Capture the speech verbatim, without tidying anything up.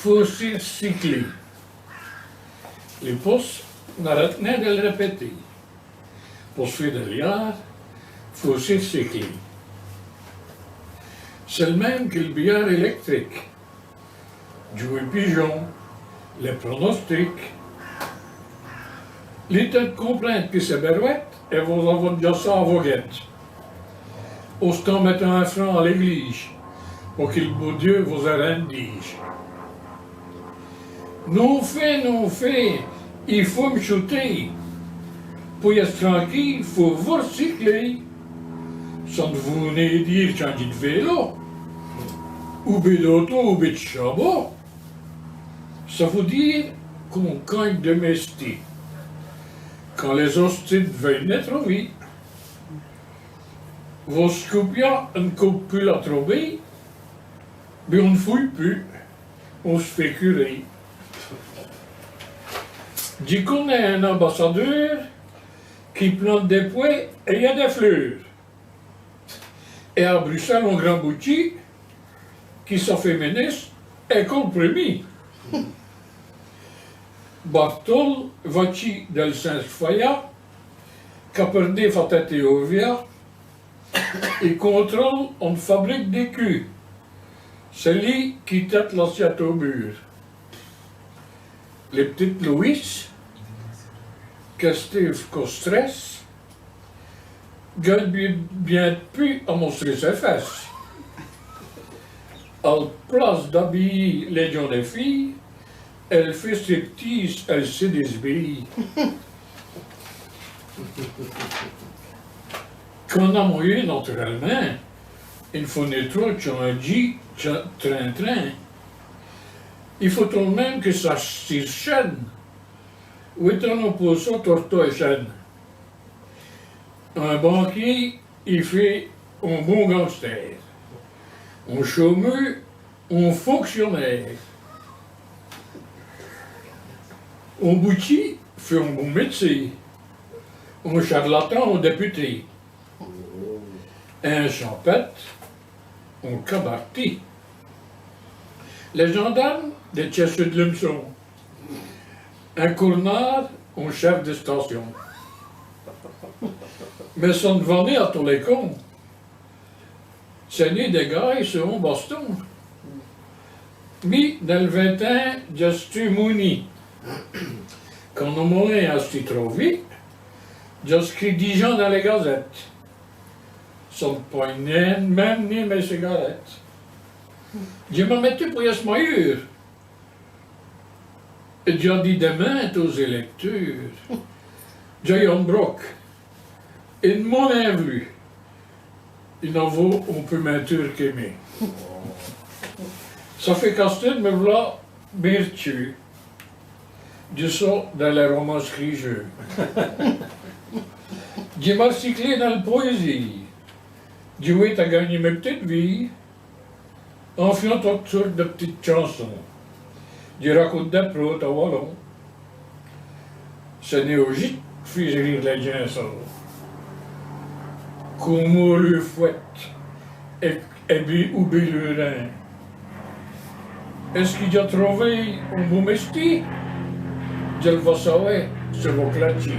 Faut s' ricicler. Lès Pos n'arètenut nin dè l' rèpèter. Po s' fé dè liârds, faut s' ricicler. C'èst l' min.me qui l' biyârd èlèctrique. Djouwer pijon, lès pronostics. Li tins d' comprinde qui c'èst bèrwète, èt vos-avoz dèdja ça à vo guède. Ostant mète in fran à l'èglîje, po qui l' bon Dieu vos-è rinde dîje. Non fét, non fét, i faut m' choûter. Po yèsse tranquile, faut vos ricicler. Ça n' vout nin dîre tchindjî d' vélo, ou bê d'ôto, ou bê d' chabot. Ça vout dîre qu'on kinje dè mèstî. Quand lès-ostîyes v'nèt trop vîte, vos scoupia n' coupe pus l' trobîye, bén on n' foûye pus, on s' fét curer. Dji conè in ambassadeûr qui plante dès pwès èyèt dès fleûrs. Èt à Brussèle, on grand boutchî qui s'a fét minis èco l' prumî. Bartole, vatchî dèl Cins Faya, qu'a pèrdou fatète èt ovia, i controle one fabrique dè cûs. C'èst li qui tète l'assiète au bûre. Li p'tite Loïse, qu'èsteûve co strèsse, gingn' bén, bén pus à mostrer sès fèsses. À l' place d'abiyî lès djon.nes fîyes, èle fét striptease, èle s' dèsbiyîye. Quand on-z-a moyén, naturèlemint, i n' faut nin trop tchindjî trin-trin. I faut tot l' min.me qui ça s' tirchinne. Wêtoz, on pôde sô tortî èchène. On banquier, i fét on bon gangstêr. On chômeû, on fonctionêre. On boutchî fét on bon mèd'cin. On charlatan, on dèputé. On champète, on cabartî. Lès djandârmes, dès tchèsseûs d' lèm'çon. On cornârd, on chèf dè stâcion. Mins ça n' va nin à tos lès côps. C'èst nin dès gâyes, c'èst on baston. Mi, dins l' vint-tins, dj'èstu mouni. Quand on-z-a molin èstu trop vîte, dj'a scrît dîj ans dins lès gazètes. Ça n' pwin.ne min.me nin mès cigarètes. Dji m'a mètu po yèsse mayeûr. Èt dj'a dit dès mintes aus èlècteûrs. Dj'a ieû on broke. Èt on n' m'è v'lu. I n'avot on pus minteûr qui mi. Ça fét qu'asteûre, mè v'la bén r'tcheû. Dji so dins lès romans scrîjeûs. Dji m'a r'ciclé dins l' powésîye. Dji wêt à gangnî mè p'tite vîye. On fét totes sôrtes dè p'titès tchansons. Dji raconte dès protes è walon. C'èst nin aujî d' fé rîre lès djins, ça. Comint on lès fwète, èt, èt bén, ou bén lès rinde. Èst-ce qui dj'a trové on bon mèstî ? Dji l' va sawè, c'èst vo clatchî.